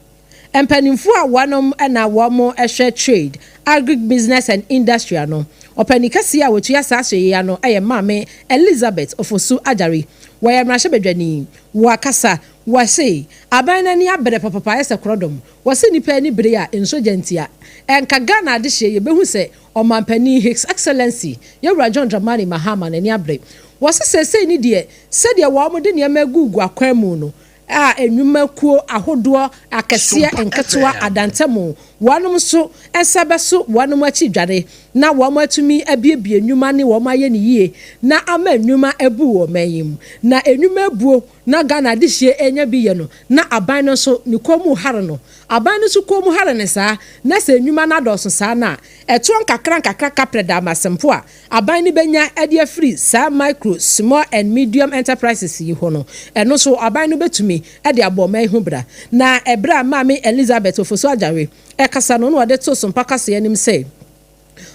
Mpanimfoɔ a wɔnom na wɔn hwɛ Trade, Agric Business and Industry ano, ɔpanin kɛseɛ a ɔtua saa asoɛeɛ yi ano yɛ Maame Elizabeth Ofosu Agyare. Wɔyɛ mmarahyɛbadwani. Wɔakasa, wɔse aban no ani abere papapa ayɛ sɛ korɔdɔm. Wɔse nnipa ani bere a nsuo gya nti a, ɛnka Ghana adehyeɛ yɛbɛhu sɛ Ɔmanpanin His Excellency Yɛwura John Dramani Mahama n'ani abere. Wɔse seesei ne deɛ sɛdeɛ wɔn de nneɛma agugu akwan mu no, a nnwumakuo ahodoɔ akɛseɛ, nketewa, adantamu, wɔnom nso nsa bɛso wɔnom akyi dware na wɔn atumi abiebie nnwuma ne wɔn ayɛ no yie na ama nnwuma abu wɔ ɔman yi mu. Na nnwuma abuo na Ghana adehyeɛ renya bi yɛ no na aban no nso ne kɔn mu hare no. Aban no nso kɔn mu hare no saa na sɛ nnwuma no adɔɔso saa no a, ɛtoɔ nkakra nkakra kaprɛ da amasempo a aban no bɛnya de afiri saa micro, small and medium enterprises yi hɔ no, ɛno nso aban no bɛtumi de abɔ ɔman yi ho bra. Na ɛberɛ a Maame Elizabeth Ofosu-Adjare rekasa no na ɔde too Sompa kaseɛ anim sɛ,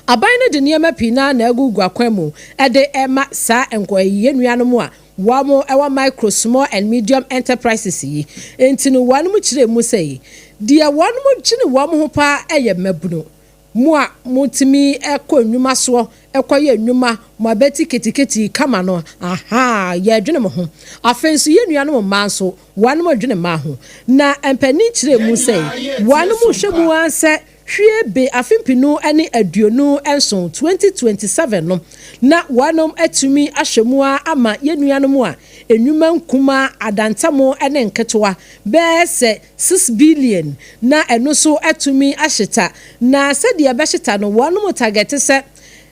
aban no de nneɛma pii no ara na agugu akwan mu de rema saa nko yɛn nuanom a wɔn wɔ micro, small and medium enterprises yi. Enti no wɔn kyerɛɛ mu sɛ, deɛ wɔn dwene wɔn ho pa ara yɛ mmabunu. Mo a motumi kɔ nnwuma soɔ kɔyɛ nnwuma, mo abati ketekete kama no, ahaa, yɛredwene mo ho. Afei nso yɛn nuanom mmaa nso, wɔnom redwene mmaa ho. Na mpanin kyerɛɛ mu sɛ, wɔnom rehwɛ mu ara sɛ hwie be afe mpenu ne 27, 2027 no, na wɔnom atumi ahwɛ mu ara ama yɛn nuanom a nnwuma nkumaa, adantamu ne nketewa bɛyɛ sɛ 6 billion na ɛno nso atumi ahyeta na sɛdeɛ ɛbɛhyeta no wɔnom targɛte sɛ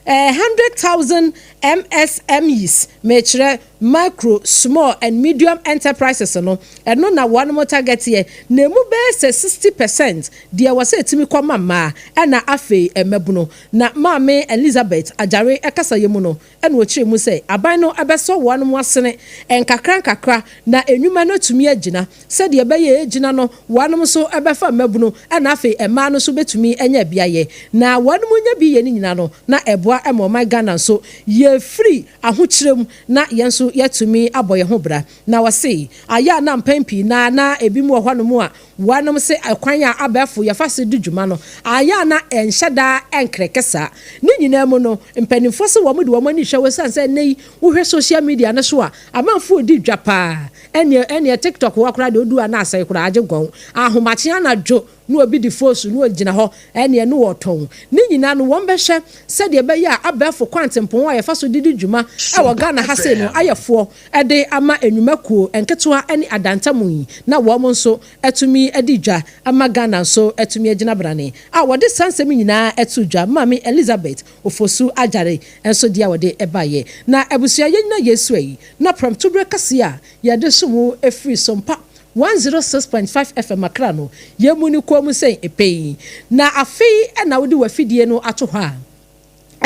100,000 MSMEs mekyerɛ micro, small and medium enterprises no ɛno na wɔnom targɛteɛ na ɛmu bɛyɛ sɛ 60 percent deɛ ɛwɔ sɛ ɛtumi kɔ ma mmaa ɛna afei mmabunu. Na Maame Elizabeth Agyare kasayɛ mu no Ɛna ɔkyerɛɛ mu sɛ aban no bɛsɔ wɔn asene nkakrankakra na nnwuma no atumi agyina. Sɛdeɛ ɛbɛyɛ a ɛgyina no, wɔn nso bɛfa mmabunu ɛna afei mmaa no nso bɛtumi anya bi ayɛ. Na wɔn nya bi yɛ no nyinaa no, na ɛboa ma ɔman Ghana nso yɛfiri ahokyerɛ mu na yɛn nso yɛatumi abɔ yɛn ho bra. Na ɔse, ayɛ a na mpɛn pii no ara na ebinom wɔ hɔnom a Wɔnom se ɛkwan a abɛɛfo yɛfa so di dwuma no ayɛ a na ɛnhyɛ da nkrɛkɛ saa. Ne nyinaa mu no, mpaninfoɔ se wɔn de wɔn ani hwɛ wo esiane sɛ nnɛ yi wohwɛ social media no so a, amanfoɔ redi dwa paa. Ɛneɛ ɛneɛ TikTok hɔ koraa deɛ odu a na asɛe koraa agye gɔn. Ahomakye anadwo na obi de foosu na ogyina hɔ ɛneɛ na ɔretɔn. Ne nyinaa no wɔn bɛhwɛ sɛdeɛ ɛbɛyɛ a abɛɛfo kwantempɔn a yɛfa so de di dwuma wɔ Ghana ha sei no ayɛ foɔ de ama nnwumakuo nketewa ne adantamu yi na wɔn nso atumi adi dwa ama Ghana nso atumi agyina brane a wɔde saa nsɛm yi nyinaa too dwa. Maame Elizabeth Ofosu Agyare nso deɛ a wɔde baeɛ. Na abusua yɛnyina yɛsua yi na prɛmtoberɛ kɛseɛ a yɛde som wo firi Sompa 106.5 FM Accra no yɛmmu no komm sɛ ɛpɛ yi. Na afei na wode w'afidie no ato hɔ a,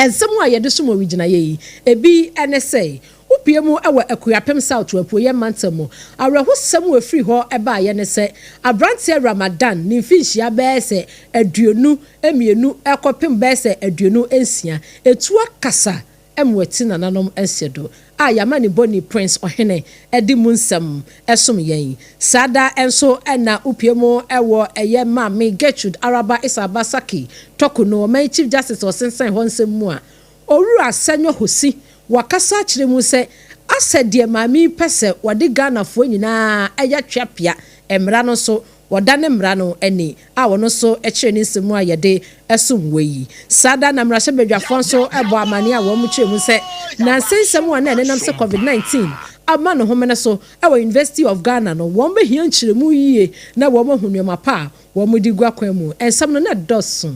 Nsɛm a yɛde som owigyinaeɛ yi, ebi ne sɛ, wopɛ. Wopue mu wɔ Akuapem South wɔ Apueeɛ Mantam mu. Awerɛhosɛm a ɛfiri hɔ baeɛ ne sɛ, aberanteɛ Ramadan ne mfinhyia bɛyɛ sɛ 22 kɔpem bɛyɛ sɛ 26, ɛtu akasa ma wati nananom nsedo a y'amanebɔni Prince Ɔhene de mu nsɛm som yɛn. Saa da nso na wopue mu wɔ ɛyɛ Maame Gertrude Araba Isaba Sackey Torku no, ɔman Chief Justice a ɔsensɛn hɔ nsɛm mu a, Owura Senyo Hosi wakasa akyerɛ mu sɛ asɛ deɛ maame yi pɛ sɛ wɔde Ghanafoɔ nyinaa yɛ tweapea mmara no nso wɔda ne mmara no ani a ɔno nso kyerɛ ne nsɛm mu a yɛde som wɔ yi. Saa da na mmarahyɛbadwafoɔ nso bɔ amaneɛ a wɔn kyerɛ mu sɛ nansa nsɛm a na ɛnenam sɛ Covid 19 ama ne homene so wɔ University of Ghana no wɔn bɛhia nkyerɛmu yie na wɔn ahu nneɛma pa a wɔde gu akwan mu. Nsɛm no na ɛdɔɔso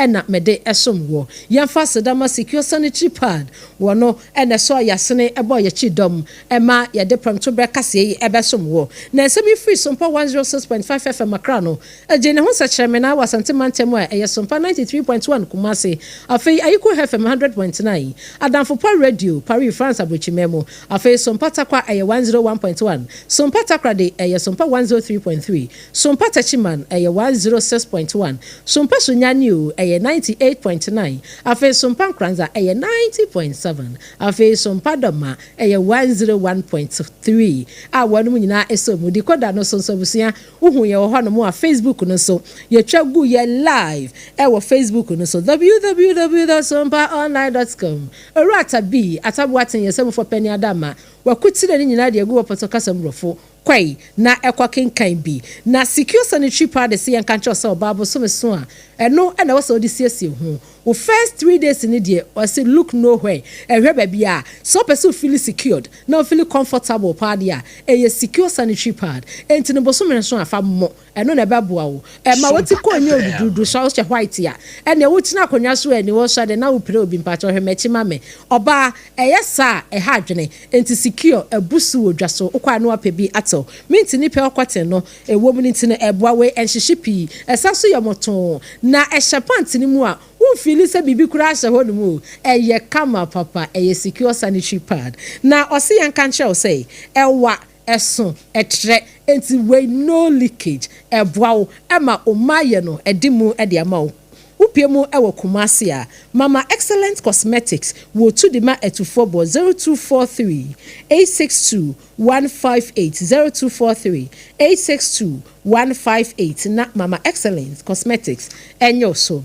na mede som woɔ. Yɛmfa aseda ma Secure Sanitary Pad, wɔno na ɛsɔɔ yɛasene bɔɔ yɛakyi dɔm ma yɛde prɛmtoberɛ kaseɛ yi bɛsom woɔ. Na nsɛm yi firi Sompa 106.5 FM Accra no, gyee ne ho nsɛkyerɛmena wɔ Asante mantam a ɛyɛ Sompa 93.1 Kumasi, afei Ayiko FM 100.9, Adamfo Pa Radio, Paris, France abrokyiman mu, afei Sompa Tarkwa ɛyɛ 101.1, Sompa Takoradi ɛyɛ Sompa 103.3, Sompa Techiman ɛyɛ 106.1, Sompa Sunyani o ɛyɛ 98.9, afei Sompa Nkoranza ɛyɛ 90.7, afei Sompa Dɔma ɛyɛ 101.3 a wɔnom nyinaa ɛsɔ mu. Decoder no so nso abusua wohu yɛn wɔ hɔnom a Facebook no so yɛtwa gu yɛ live ɛwɔ Facebook no so www.sompaonline.com. Owura Atabi Ataboaten yɛn sɛmufo panyin Adama wakutire ne nyinaa de agu wɔ pɔtɔ kasa mu borɔfo Kɔe na kɔ kenkan bi. Na Secure Sanitary Pad se yɛnka nkyerɛ wo sɛ ɔbaa bosome so a, ɛno na ɛwɔ sɛ wode siesie ho. Wo first 3 days no deɛ, ɔse look nowhere, ɛhwɛ baabiara. Sɛ wopɛ sɛ wo feeli secured na wo feeli comfortable paa deɛ a, ɛyɛ Secure Sanitary Pad. Enti no bosome so a, fa mmɔ. Ɛno na ɛbɛboa wo. Ɛma w'ati kɔ nyɛ odudurudu. Sɛ wohyɛ white a, ɛneɛ wotena akonnwa so a, aniwɔ sɔ de na wopira obi. Mpakyɛw hwɛ m'akyi ma me. Ɔbaa, ɛyɛ saa a, ɛha adwene. Enti Secure abu so wɔ dwa so. Wokɔ a na woapɛ bi atɔ. Mint ne pure cotton no ɛwɔ mu no nti no, ɛboa. Wei ɛnhyehye pii. Ɛsan nso yɛ motoo. Na ɛhyɛ pant no mu a, wonfeeli sɛ biribi koraa hyɛ hɔnom o. Ɛyɛ kama papa. Ɛyɛ Secure sanitary pad. Na ɔse yɛnka nkyerɛ wo sɛ, ɛwa, ɛso, ɛtrɛ. Enti wei no leakage. Ɛboa wo ma wo mmaayɛ no ɛde mu de ama wo. Wopue mu wɔ Kumasi a, Mama Excellent Cosmetics wɔ tu de ma atufoɔ bɔ 0243 862 158, 0243 862 158 na Mama Excellent Cosmetics ɛnyɛ wo so.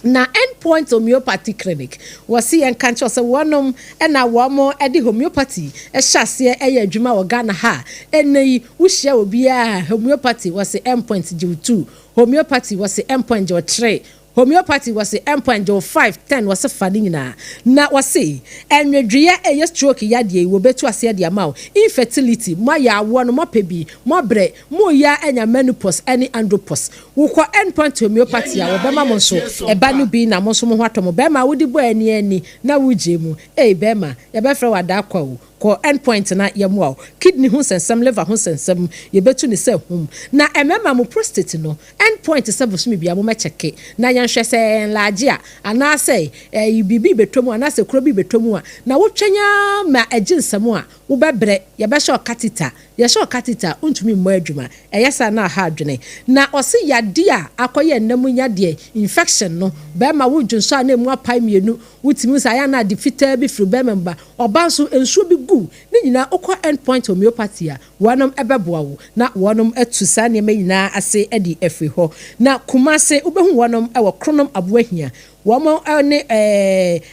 Na Endpoint Homeopathy Clinic, wɔse yɛnka nkyerɛ wo sɛ wɔnom na wɔn de homeopathy hyɛ aseɛ yɛ adwuma wɔ Ghana ha a ɛnnɛ yi wohyia obiara a homeopathy wɔse Endpoint gye wo two, homeopathy wɔse Endpoint gye wo three, homeopathy wɔse Endpoint gye wo five, ten wɔse fa ne nyinaa. Na wɔse ɛnwedweɛ ɛyɛ stroke yadeɛ yi wɔbɛtu aseɛ de ama wo, infertility moayɛ awoɔ no moapɛ bi moabrɛ moreyɛ anya menopause ne andropause. Wokɔ Endpoint Homeopathy a, wɔbɛma mo nso ɛba no bi na mo nso mo ho atɔ mo. Bɛrima a wode bɔ ani ani na wogye mu. Ei bɛrima, yɛbɛfrɛ wo adaakwa o. Kɔ Endpoint na yɛmmoa wo. Kidney ho nsɛnsɛm, liver ho nsɛnsɛm, yɛbɛtu no sɛ hum. Na mmarima mo prostate no, Endpoint sɛ bosome biara mommɛkyɛke na yɛnhwɛ sɛ ɛyɛ enlarge a, anaasɛ ɛyi biribi rebɛtɔ mu anaasɛ kuro bi rebɛtɔ mu a, na wotwɛn ara ma ɛgye nsam a, wobɛbrɛ. Yɛbɛhyɛ wo catheter. Yɛhyɛ wo catheter a, wontumi mmɔ adwuma. Ɛyɛ saa na aha adwene. Na ɔse yadeɛ a akɔyɛ nna mu yadeɛ, infection, no, bɛrima wo dwonsɔ a na ɛmu apae mmienu, wotumi hu sɛ ayɛ a na ade fitaa bi firi bɛrima mu ba. Ɔbaa nso, nsuo bi gu ne nyinaa, wokɔ End Point Homeopathy a, wɔnom bɛboa wo na wɔnom atu saa nneɛma nyinaa ase de afiri hɔ. Na Kumasi, wobɛhu wɔnom wɔ Kronom Aboahia, wɔn ne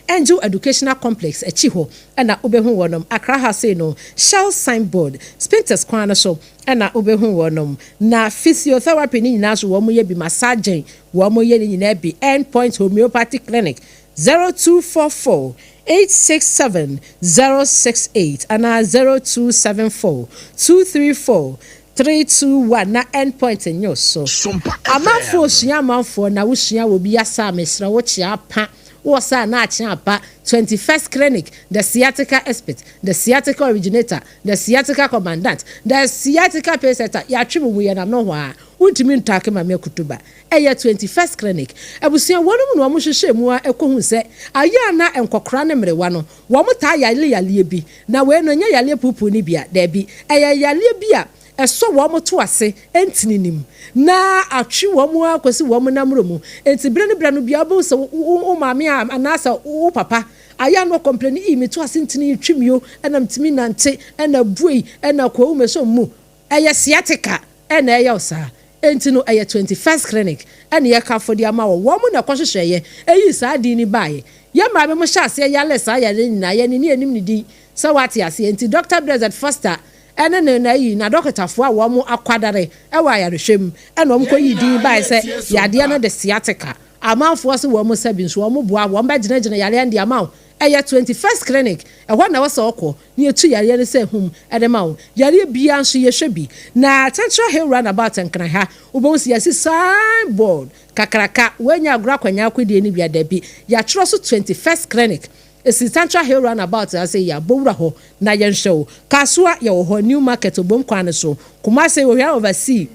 Angel Educational Complex akyi hɔ na wobɛhu wɔnom. Accra ha sei no, Shell signboard, Spintex kwan no so na wobɛhu wɔnom. Na physiotherapy ne nyinaa nso wɔn yɛ bi, massaging wɔn yɛ ne nyinaa bi. End Point Homeopathy Clinic, 0244 867 068 anaa 0274 234 321 na End Point nyɛ so. Amanfoɔ sua amanfoɔ na wosua wɔ bi asa a mesrɛ wo kyea pa wɔ sa na akyea apa. 21st Clinic, the sciatica expert, the sciatica originator, the sciatica commandant, the sciatica pacesetter, yɛatwe mu mu yɛ nam no hɔ a. Wontumi ntaake Maame Akutuba. Ɛyɛ 21st Clinic. Abusua, wɔnom na wɔn hwehwɛ mu a ɛkɔhu sɛ ayɛ a na nkɔkora ne mmerewa no, wɔn taa yale yaleɛ bi. Na wei no, ɛnyɛ yaleɛ puupuu no bi a, daabi. Ɛyɛ yaleɛ bi a ɛsɔ wɔn to ase ntini nim na atwe wɔn akɔsi wɔn namuro mu. Nti bere ne bere no bia, wobɛhu sɛ wo maame a anaasɛ wo papa ayɛ no complain yi, meto ase ntini yi twi mio, ɛna ntumi nante, ɛna buei, ɛna kɔɔ mu ɛsɔ mu. Ɛyɛ sciatica ɛna ɛyɛ wo saa. Enti no ɛyɛ 21st Clinic ɛna yɛka afɔdi ama wɔ wɔn na ɛkɔhyehyɛ yɛ ɛyi saa din ni baayɛ. Yɛ maame mo hyɛ aseɛ yale saa yare nyinaa, yɛ ne ne anim ne din sɛ wate aseɛ. Nti Dr Blessed Foster ɛne ne na yi na dɔkitafoɔ a wɔn akwadare ɛwɔ ayarehwɛ mu ɛna wɔn kɔ yi din baayɛ sɛ yadeɛ no de sciatica. Amanfoɔ so wɔn sɛbi nso wɔn boa wɔn bɛgyinagyina yareɛ no de ama wo. Ɛyɛ 21st Clinic, ɛhɔ na wɔsɛ ɔkɔ ne yɛtu yareɛ no sɛ hum ɛde ma wo. Yareɛ bia nso yɛhwɛ bi. Na Central Hill Roundabout, Nkran ha, wobɛhu sɛ yɛsi signboard kakraka. Wɔanya agorɔ akwanya akɔdie no bi adabi, yɛatwerɛ so 21st Clinic. Esi Central Hill Roundabout ase, yɛ abɔwura hɔ na yɛnhwɛ wo. Kasoa, yɛwɔ hɔ, New Market, Obom kwan no so. Kumase, Ohwia Oversea,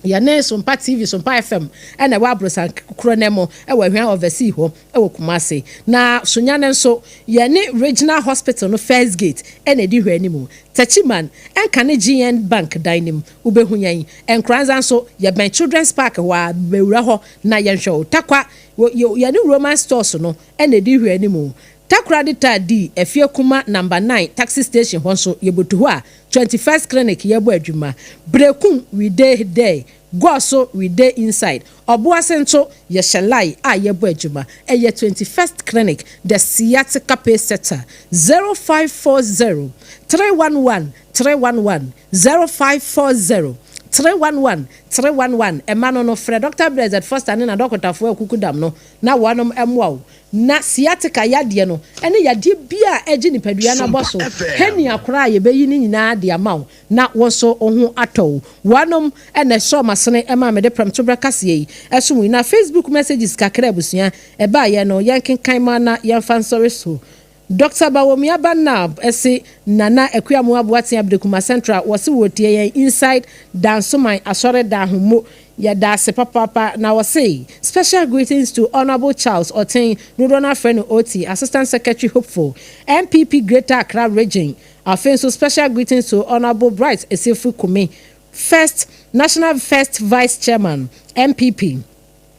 yɛne Sompa TV, Sompa FM ɛna ɛwɔ aborosan korɔ ne mu ɛwɔ Ahwia Oversea hɔ ɛwɔ Kumase. Na Sunyane nso, yɛne Regional Hospital no first gate ɛna ɛdi hwɛ anim. Techiman, ɛnka ne GN Bank dan nim, wobɛhu yɛn. Nkoranza nso, yɛbɛn Children's Park hɔ a, bɛwura hɔ na yɛnhwɛ wo. Takwa, yɛne Roman Stores no ɛna ɛdi hwɛ anim. Takoradi taa di Efie Kuma Number 9 taxi station hɔ nso, yɛbɛtu hɔ a, 21st Clinic yɛbɔ adwuma. Brekum, we dey there. Goaso, we dey inside. Ɔboase nso, yɛhyɛ line a yɛbɔ adwuma. Ɛyɛ 21st Clinic, the sciatica pace setter. 0540 311 311, 0540 311 311. Ɛma no frɛ Dr Blessed Foster ne na dɔkotafoɔ akuku dam no na wɔnom ɛmoa wo na sciatica yadeɛ no ɛne yadeɛ bi a ɛgye nipadua no abɔ so, hernia koraa a yɛbɛyi ne nyinaa de ama wo na wɔn nso wo ho atɔ wo. Wɔnom ɛna ɛsɔ ɔmasene ɛma mede prɛmtobrɛ kaseɛ yi ɛso mu yi. Na Facebook messages kakra, abusua, ɛbaayɛ no, yɛnkenkan ma na yɛmfa nsɔre so. Dr Bawumia Banab ɛse Nana Akuamu Aboaten Abdekuma Central, wɔse wɔtie yɛn inside Dansoman Asɔre dan ho mo. Yɛda ase papaapa. Na wɔse special greetings to Honourable Charles Ɔten, dodoɔ no afrɛ no Oti, Assistant Secretary hopeful, NPP Greater Accra Region. Afei nso, special greetings to Honourable Bright Esefu Kumi, first national first vice chairman, NPP.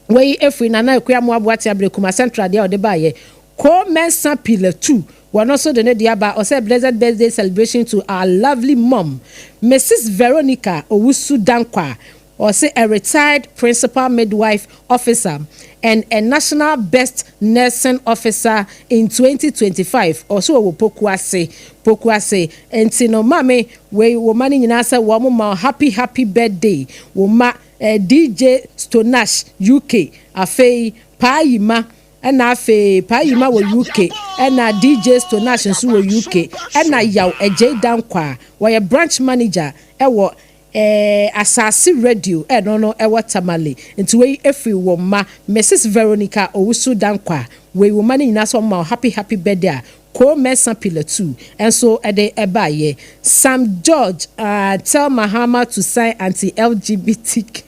Wei efiri Nana Akuamu Aboaten Abdekuma Central deɛ ɔde baayɛ. Ko Mensa Pillar 2, wɔn nso de ne deɛ aba. Ɔsɛ blessed birthday celebration to our lovely mom, Mrs Veronica Owusu Dankwa. Ɔsɛ a retired principal midwife officer and a national best nursing officer in 2025. Ɔsɛ ɔwɔ Pokuase, Pokuase. Nti no, maame wei, wɔn ma no nyinaa sɛ wɔn ma happy happy birthday. Wɔn ma DJ Stonash UK, afei Paayima, ɛna afei Paayima wɔ UK, ɛna DJ Stonash nso wɔ UK, ɛna Yaw Ɛgyei Dankwa a wɔyɛ branch manager ɛwɔ Asase Radio, ɛno no ɛwɔ Tamale. Nti wei efiri wɔn ma Mrs Veronica Owusu Dankwa. Wei wɔn ma no nyinaa sɛ wɔn ma happy happy birthday a Ko Mɛnsa Pillar 2 ɛnso ɛde ɛbaayɛ. Sam George, tell Mahama to sign anti-LGBT.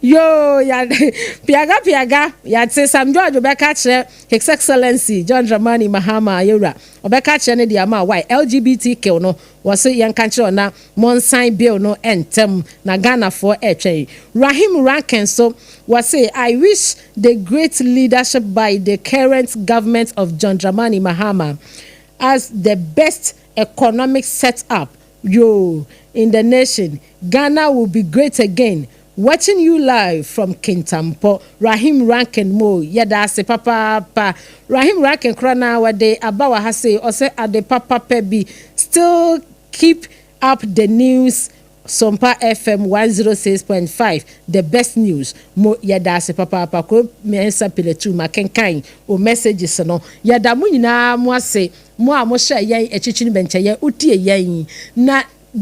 Yoo, ya piaga piaga, yate. Sam George ɔbɛka kyerɛ His Excellency John Dramani Mahama, ayewura, ɔbɛka kyerɛ ne deɛ ama why LGBTQ no, wɔsi yɛn ka kyerɛ ɔna monsan bill no ɛntɛm na Ghanafoɔ ɛretwɛn. Rahim Rankin so wɔsi, "I wish the great leadership by the current government of John Dramani Mahama as the best economic setup yo in the nation. Ghana will be great again. Watching you live from Kintampo." Rahim Rankin mo, yɛda ase papaapa. Rahim Rankin kora na wɔde aba wɔ ha sei. Ɔsɛ ade papapa bi, still keep up the news, Sompa FM 106.5, the best news mo. Yɛda ase papaapa. Kuro mmiɛnsa pilatu ma kenkan o messages no. Yɛda mo nyinaa mo ase, mo a mohyɛ yɛn akyikyiri bɛnkyɛyɛ, wotie yɛn na